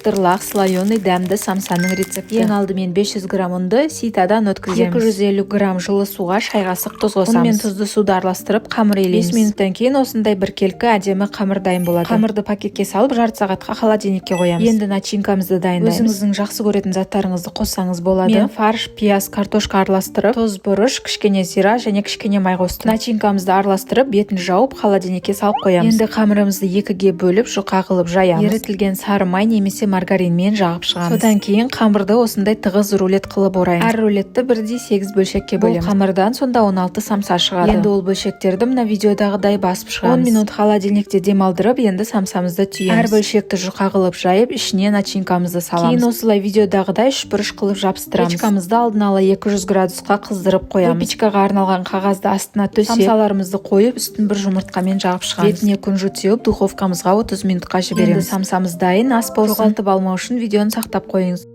Жылтырлақ, слоеный, дәмді самсаның рецепті. Ең алдымен 500 грамм ұнды ситадан өткіземіз. 250 грамм жылы суға шай қасық тұз қосамыз. Ұн мен тұзды суды араластырып, қамыр илейміз. 5 минуттан кейін осындай біркелкі әдемі қамыр дайын болады. Қамырды пакетке салып, жарты сағатқа холодильникке қоямыз. Енді начинкамызды дайындаймыз. Өзіңіздің жақсы көретін заттарыңызды қоссаңыз болады. Мен фарш, пияз, картошка араластырып, тұз, бұрыш, кішкене зира және кішкене май қостым. Начинкамызды араластырып, бетін жауып, холодильникке салып қоямыз. Енді қамырымызды екіге бөліп, жұқа қылып жаямыз. Ерітілген сары май немесе маргаринмен жағып шығамыз. Содан кейін қамырды осындай тығыз рулет қылып ораймыз. Әр рулетті бірдей сегіз бөлшекке бөлеміз. Бұл қамырдан сонда 16 самса шығады. Енді ол бөлшектерді мына видеодағыдай басып шығамыз. 10 минут холодильникте демалдырып, енді самсамызды түйеміз. Әр бөлшекті жұқа қылып жайып, ішіне начинкамызды саламыз. Кейін осылай видеодағыдай үшбұрыш қылып жабыстырамыз. Печкамызды алдын ала 200 градусқа қыздырып қоямыз. Выпечкаға арналған қағазды астына төсеп, самсаларымызды қойып, үстін бір жұмыртқамен жағып шығамыз. Бетіне күнжіт сеуіп, духовкамызға 30 минутқа жібереміз. Енді самсамыз дайын, ас болсын. Жоғалтып алмау үшін видеоны сақтап қойыңыз.